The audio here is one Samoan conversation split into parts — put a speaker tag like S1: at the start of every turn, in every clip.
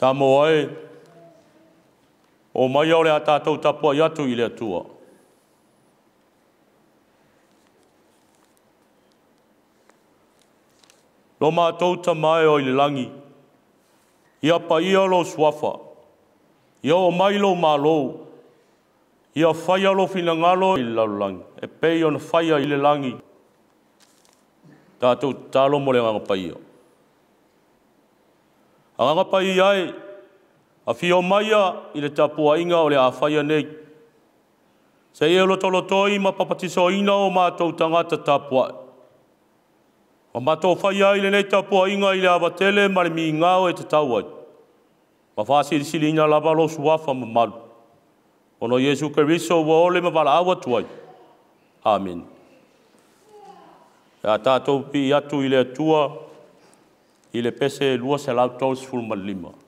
S1: Samoa e, o mai o le a tātou tapuai atu i le Atua. Lo mātou tamae o i le lagi, ia paia lou suafa, ia o mai lou malo, ia faia lou finagalo i le lalolagi, e pei ona faia i le lagi. Tātou tatalo mo le agaga paia. Agaga paia e, afio maia i le tapuaiga o le a faia nei. Se i e lotolotoi ma papatisoina o mātou tagata tapuai. Ma mātou faia ai lenei tapuaiga i le avatele ma le migao e tatau ai. Ma faasilisiliina lava lou suafa mamalu. Ona o Iesu Keriso ua ole ma valaau atu ai. Amen. E a tātou pii atu i le Atua i le pese 235.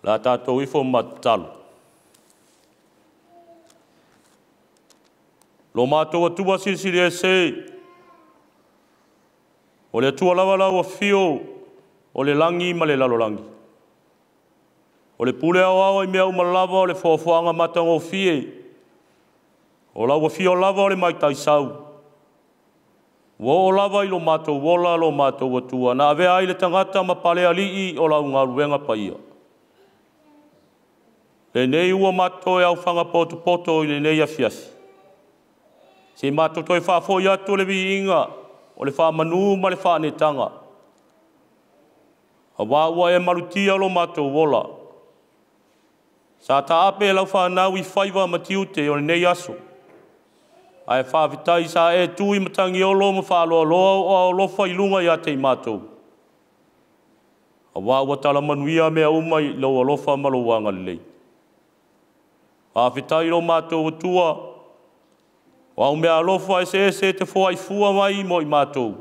S1: La tātou ifo matatalo. Lo mātou atua silisili ese, o le atua lava lau afio, o le lagi ma le lalolagi. O le pule ao ao i mea uma lava o le foafoaga matagofie, o lau afio lava o le maitaisau. Ua oo lava i lo mātou ola lo mātou atua, na avea ai le tagata ma palealii o lau galuega paia. Lenei ua mātou e aufaga potopoto i lenei afiafi. Se mātou toe faafoi atu le viiga o le faamanu ma le faanetaga. Auā ua e malutia lo mātou ola. Sa taape lau whanau i faiva ma tiute o lenei aso. Ae faafetai sa e tui matangiolo ma faaloaloa o alofa i luga ia te i mātou. Auā ua talamanuia mea uma i lou alofa ma lou agalelei. Faafetai lo mātou atua, o au mea alofa eseese te foaifua mai mo i mātou.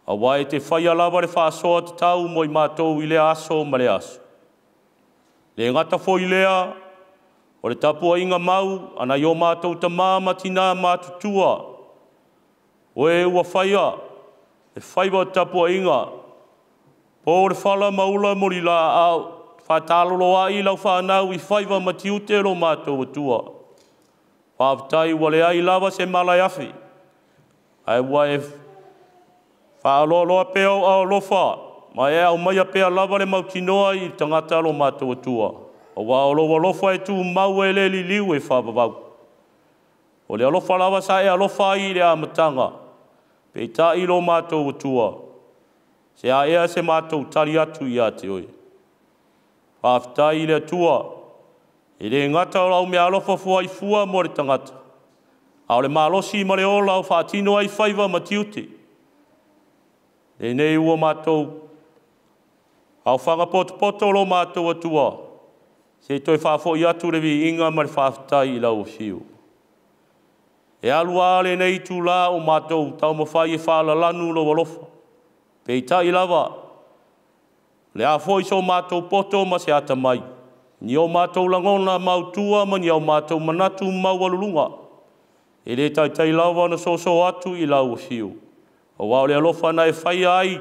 S1: Auā e te whaia lava le faasoa tatau mo i mātou i lea aso ma le aso. Le gata foi lea, o le tapuaiga mau, ana i o mātou tamā ma tinā matutua. O e ua whaia, e whaiva o tapuaiga, po le whala maula moli la au, whātālolo ai lau whanau i whaiva ma tiute lo mātou atua. Faafetai ua leai lava se mala e afe, ae ua e faaloaloa pea o alofa, ma e au maia pea lava le mautinoa i tagata lo mātou atua. Auā o lou alofa e tū mau e le liliu e faavavau. O le alofa lava sa e alofa ai i le amataga, peitai lo mātou atua, se a ea se mātou tali atu ia te oe. Faafetai i le Atua, e le gata o lau mea alofa fuaifua mo le tagata, a o le malosi ma le ola o faatino ai faiva ma tiute. Lenei ua mātou aufaga potopoto lo mātou atua, se toe faafoi atu le viiga ma le faafetai i lau afio. E alu a lenei itulā o mātou taumafai e faalalanu lou alofa, peitai lava, le a foi so mātou poto ma se atamai, ni o mātou lagona mautua ma ni o mātou manatu maualuluga, e le taitai lava na soso atu i lau afio. Auā o le alofa na e whaia ai,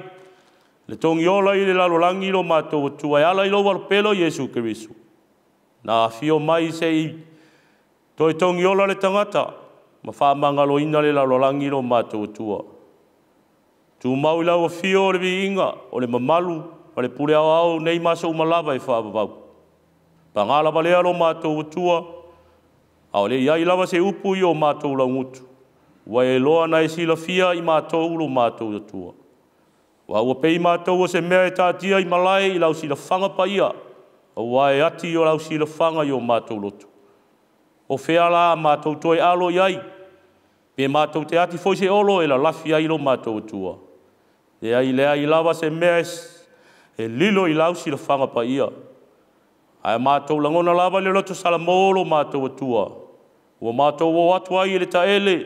S1: le togiola i le lalolagi lo mātou atua, e ala i lou alopelo Iesu Keriso. Na afio mai se i toe togiola le tagata, ma faamagaloina le lalolagi lo mātou atua. Tumau i lau afio o le viiga, o le mamalu, ma le pule ao nei maso uma lava e faavavau. Paga lava lea lo mātou atua, a o le iai lava se upu i o mātou laugutu, ua e loa na e silafia i mātou lo mātou atua. Ua ua pei mātou o se mea e taatia i malae i lau silafaga paia, auā e ati o lau silafaga i o mātou loto. O fea la mātou toe alo i ai, pe mātou te ati foi se olo e lalafi ai lo mātou atua. Leai leai lava se mea e lilo i lau silafaga paia. Ae mātou lagona lava le loto salamo lo mātou atua. Ua mātou o atu ai i le taele,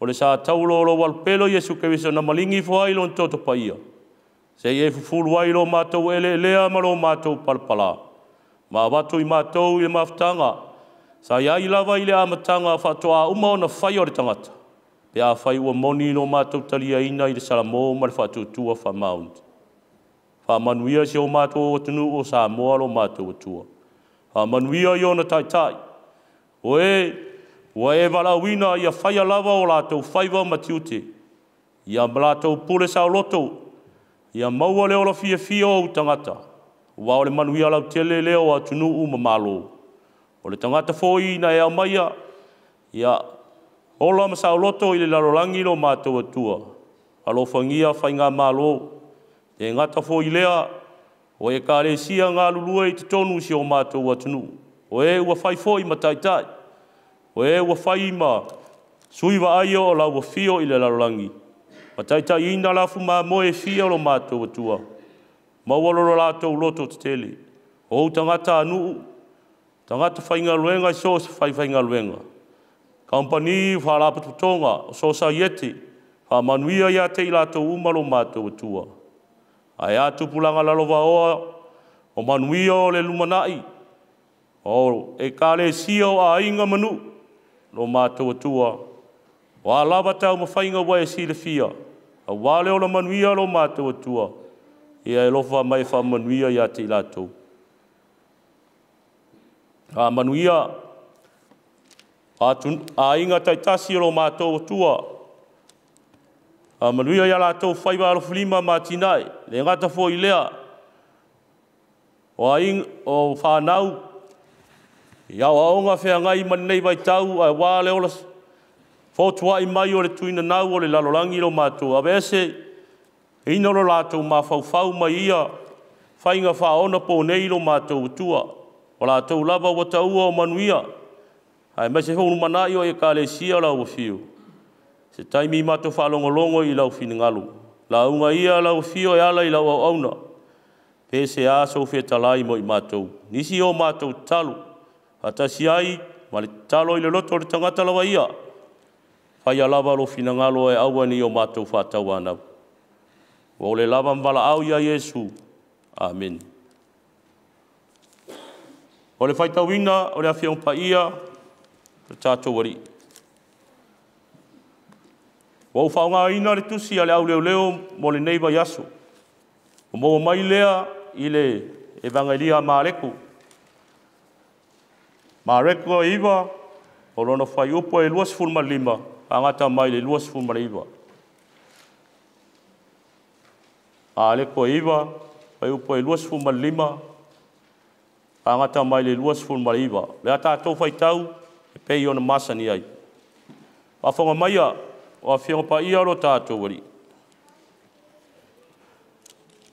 S1: o le sa taulo o lou alopelo Iesu Keriso na malingi ifo ai lona toto paia. Se i e fufulu ai lo mātou eleelea ma lo mātou palapala. Ma avatu i mātou i le mafutaga, sa iai lava i le amataga faatoa uma ona fai o le tagata. Pe a fai ua moni lo mātou taliaina i le salamo ma le faatuatua faamaoni. Faamanuia si o mātou atunuu o Samoa lo mātou atua. Faamanuia i ona taitai. O e, ua e valaauina ia faia lava o latou faiva ma tiute. Ia ma latou pule saoloto, ia maua le ola fiafia o ou tagata. Ua o le manuia lautele lea o atunuu ma malo. O le tagata foi na e aumaia, ia ola ma saoloto i le lalolagi lo mātou atua. Alofagia faiga malo, e gata foi lea, o e ekalesia galulue i totonu i si o mātou atunuu. O e ua fai foi ma taitai, o e ua fai ma sui vaaia o lau afio i le lalolagi. Ma taitaiina lafu mamoe e fia o lo mātou atua. Maua lo latou loto tetele. O ou tagata anuu, tagata faigaluega i so o se faifaigaluega. Kampani faalapotopotoga, o sosaiete, faamanuia ia te i latou uma lo mātou atua. Ae a tupulaga lalovaoa O manuia o le lumanai, o ekalesia o aiga manu, lo mātou atua, o a lava tau mawhainga wa e silafia, a wale o la manuia lo mātou atua, ia e lofa mai wha manuia ia te ilatou. A manuia, a inga taitasi o lo mātou atua, a manuia ia latou whaiwa alofulima mātinai, le ngata fo i lea, o aiga, o whanau, ia o aonga wheangai manei vai tau, a wā le ola fōtuai mai o le tuina nau o le lalolangi lo mātou. A vese, ina lo lātou mawhauwhau mai ia, whainga whaona pō nei lo mātou utua. O lātou lava ua taua o manuia, ai mai se honu manai o e kalesia lau whiu. Se taimi mātou whaalongolongo i lau whiningalu. La unga ia lau whiu e ala i lau au auna. Pe se a so whetalai mo i mātou. Nisi o mātou talu. Atasi ai, ma le talo i le loto o le tangata lawa ia. Whai lava lo whinangalo e aua ni o mātou whātau anau. Wa ole lava mbala au ia Yesu. Amen. O le whaitauina o le awhiong paia, le tātou wari. Wa uwhaonga ina le tusi a le au leo leo mo le nei vai aso. O maua mai lea i le evangelia Mareko. Mareko iwa, o lona whai upo e 25, angata mai le 29. Mareko iwa, whai upo e 25, angata mai le 29. Le ata tō whai tau, e pei ona masani ai. Whawhanga maia, o awhionga pa ia ro tātou wari.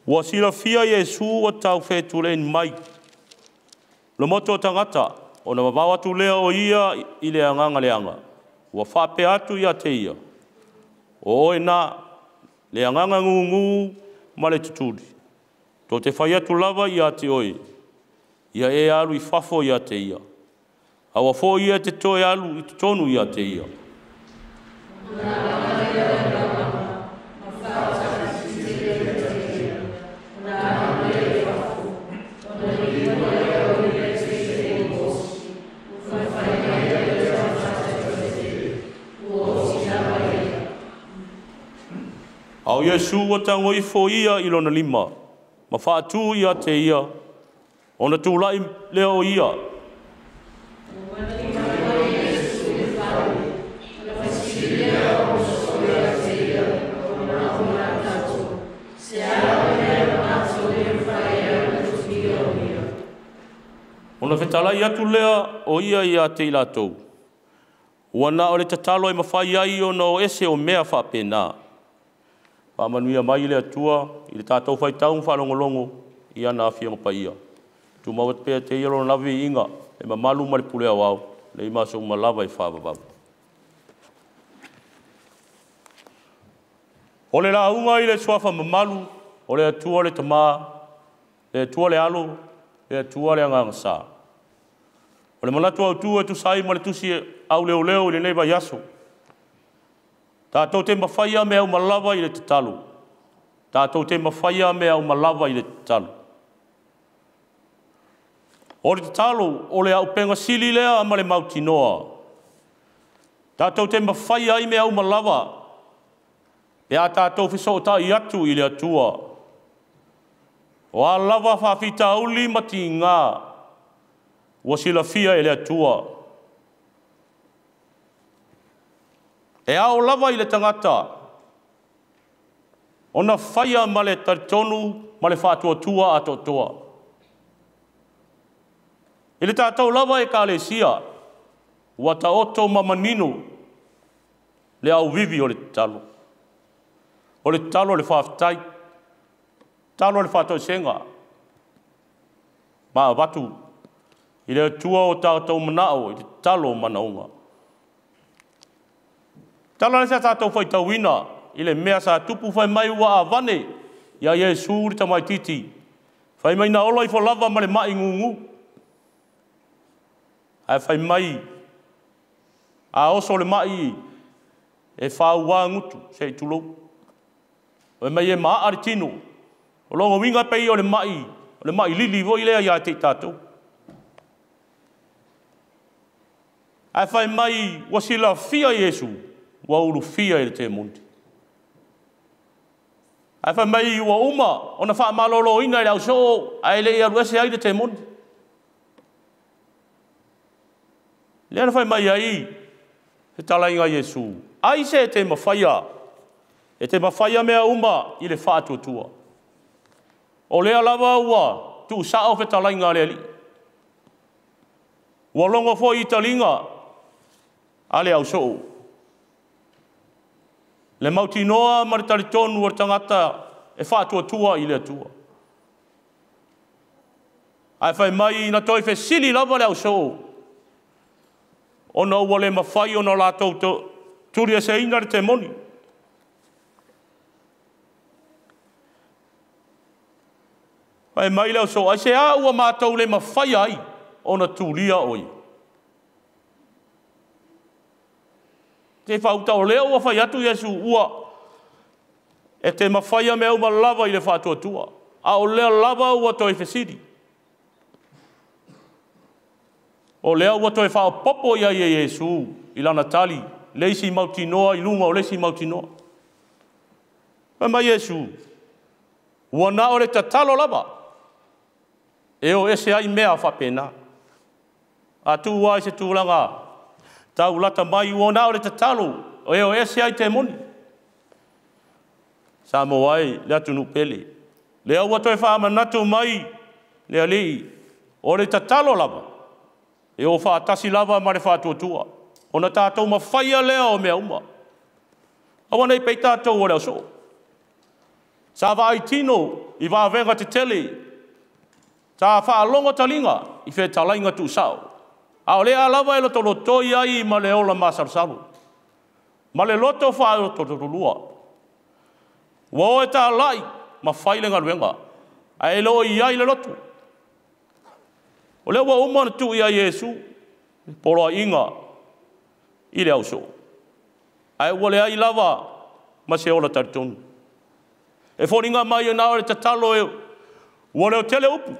S1: Ua silafia Iesu o tau whetuleni mai. Lo moto tangata, o na wawau atu lea o ia i le anganga leanga. Ua whape atu ia te ia. O oe nā, le anganga ngungu ma le tutuli. Tō te whai atu lava ia te oe. Ia e alu i fafo ia te ia. Awa fo ia te toe alu i tonu ia te ia. Au Iesu o tango ifo ia i lona lima, ma whaatu ia te ia, ona tūlai leo ia. Ona whetalai atu lea o ia ia te ilatou. Ua nā o le tatalo e mawhai ai o na o ese o mea whapena. Whamanuia mai le atua, i le tātou whaitau whalongolongo, i ana awhia ngapa ia. Tūmawat pea te ia lona lavi inga, e mamalu ma le pule au au, le ima so umalawa i whawawau. O le launga i le suafa mamalu, o le atua le tamā, le atua le alo, le atua le anganga sā. O le manatu au tū e tusai ma le tusi au leo leo i le nei vai aso. Tātou te mawhaia me au malawa i le tatalo. Tātou te mawhaia me au malawa i le tatalo. O le tatalo, o le au penga sili lea ma le mautinoa. Tātou te mawhaia i me au malawa. Pe a tātou whisoota i atu i le atua. O a lava whawhita uli mati ngā. Ua silafia e le atua. E ao lava i le tangata, ona whaia ma le taritonu ma le whātuatua a totoa. I le tātou lava e kalesia, ua taoto ma manino le au vivi o le tatalo. O le tatalo le whawhitai, talo le whātausenga. Ma avatu i le atua o tātou manao, i le tatalo o manaonga. Tala le sa tātou whaitauina, i le mea sa tupu whai mai ua awane, ia Iesu le tamaititi. Whai mai nā ola i lava ma le mai ngungu. Ai whai mai, a oso le mai e whaua ngutu, se i tulou. O mai e maa le tino. O longo winga pei o le mai, O le mailili foi lea ia te i tatou. Ae fai mai ua silafia Iesu, ua ulufia i le temoni. Ae fai mai ua uma ona faamaloloina i le ausoo ae le i alu ese ai le temoni. Lea na fai mai ai fetalaiga a Iesu, ai se e te mafaia, e te mafaia mea uma i le faatuatua. O lea lava ua tuusao fetalaiga a le Alii. Ua logo foi i taliga a le ausoo. Le mautinoa ma le talitonu o le tagata e faatuatua i le Atua. Ae fai mai na toe fesili lava le ausoo, ona ua le mafai ona latou tulieseina le temoni. Fai mai le ausoo, aisea ua matou le mafaia ai ona tulia oe? Te fauta o lea ua fai atu Iesu ua e te mafaia mea uma lava i le faatuatua, a o lea lava ua toe fesili. O lea ua toe faaopoopo i ai e Iesu i lana tali, le isi mautinoa i luga o le isi mautinoa. Fai mai Iesu, ua na o le tatalo lava e o ese ai mea faapena. A tuu ai se tulaga taulata mai, ua na o le tatalo e o ese ai temoni. Sa maua ai le atunuu pele. Lea ua toe faamanatu mai le Alii, o le tatalo lava e o faatasi lava ma le faatuatua, ona tatou mafaia lea o mea uma. Aua nei pei tatou o le ausoo. Sa vaai tino i vavega tetele, sa faalogo taliga i fetalaiga tuusao, a o lea lava e lotolotoi ai ma le ola masalosalo, ma le loto faaototolua. Ua o e talai ma fai le galuega, ae le o i ai le loto. O lea ua uma ona tuu ia Iesu poloaiga i le ausoo, ae ua leai lava ma se ola talitonu. E foliga mai na o le tatalo e ua leo tele upu,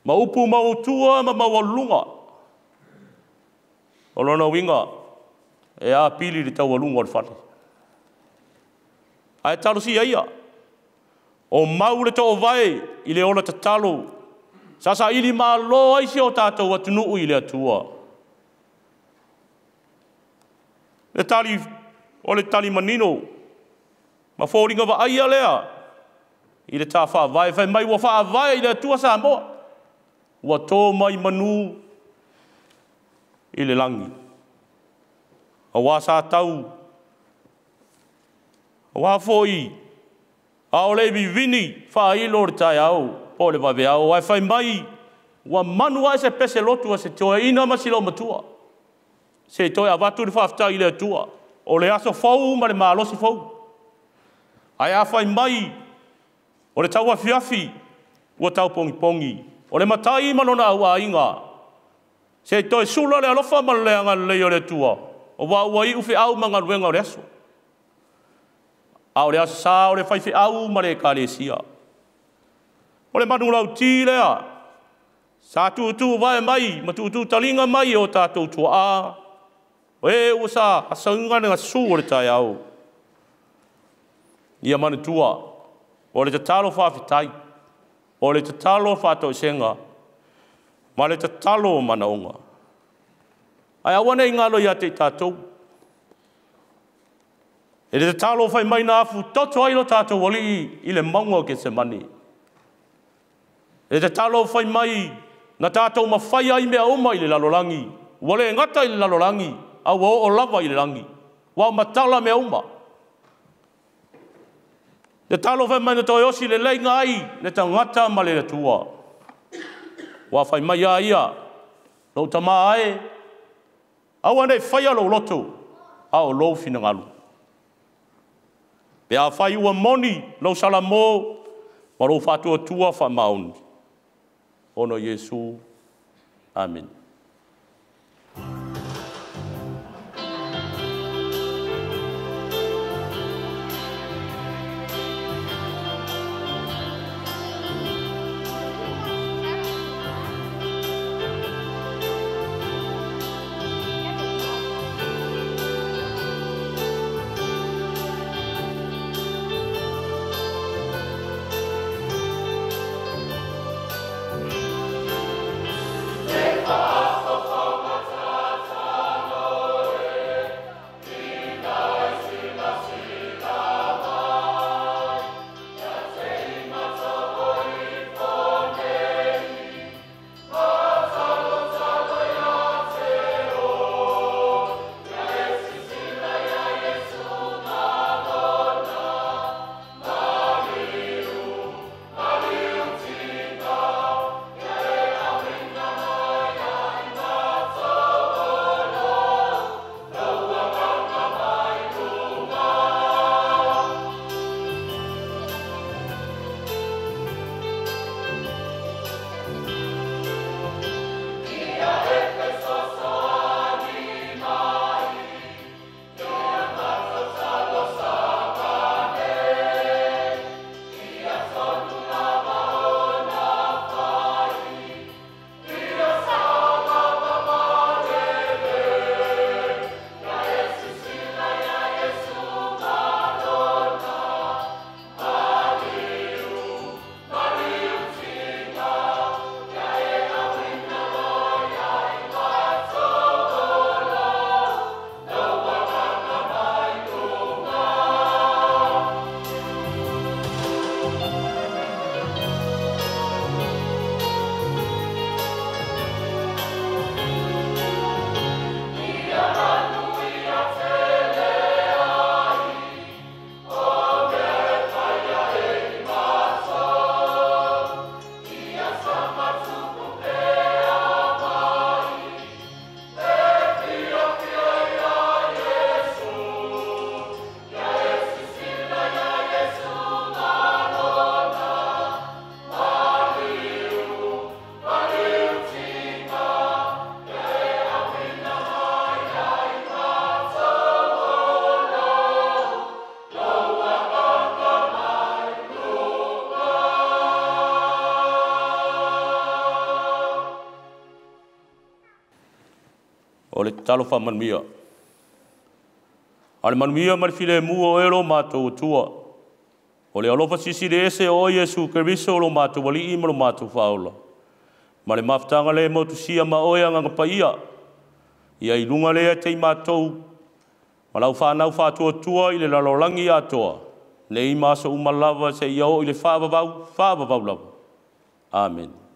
S1: ma upu mautua ma maualuluga. O lona uiga e apili le taualuga o le fale. Ae talosia ia, o mau le toovae i le ola tatalo, sasaili malo ai si o tatou atunuu i le Atua. Le tali, o le tali manino, ma foliga vaaia lea i le ta faavae, fai mai ua faavae i le Atua Samoa, ua tō mai manu i le lagi. Aua sa tau, aua foi, a o le vivini faailo le taeao po o le vaveao, ae fai mai ua manu ae se pese lotu a se toeaina ma si matua, se toe avatu le faafetai i le Atua, o le aso fou ma le malosi fou. Ae a fai mai o le tauafiafi ua taupogipogi, o le matai ma lona auaiga, se toe sula le alofa ma le agalelei o le Atua, o ua iu feau ma galuega o le aso. A o le aso sa o le faifeau ma le ekalesia. O le manu lauti lea, sa tutu vae mai, ma tutu taliga mai o tatou tuaa, o e ua sa asauga le gasu o le taeao. Ia manatua, o le tatalo faafetai, o le tatalo faatoesega, ma le tatalo o manaoga. Ae aua nei galo ia te i tatou. E le tatalo fai mai na afu toto ai lo tatou alii i le mauga o Getsemane. E le tatalo fai mai na tatou mafai ai mea uma i le lalolagi, ua le gata i le lalolagi, a ua oo lava i le lagi, ua matala mea uma. Le tatalo fai mai na toe osi le leiga ai le tagata ma le Atua. Ua fai mai a ia, lou tama ai, aua nei faia lou loto, a o lou finagalu. Pe a fai ua moni lou salamo ma lou faatuatua faamaoni. Ona Iesu. Amen. O le tatalo faamanuia. A o le manuia ma le filemu o oe lo matou Atua, o le alofa silisili ese o oe Iesu Keriso lo matou Alii ma lo matou Faaola, ma le mafutaga le motusia ma oe Agaga Paia, ia i luga lea te i matou, ma lau fanau faatuatua i le lalolagi atoa, nei ma aso uma lava seia oo i le faavavau, faavavau lava. Amene.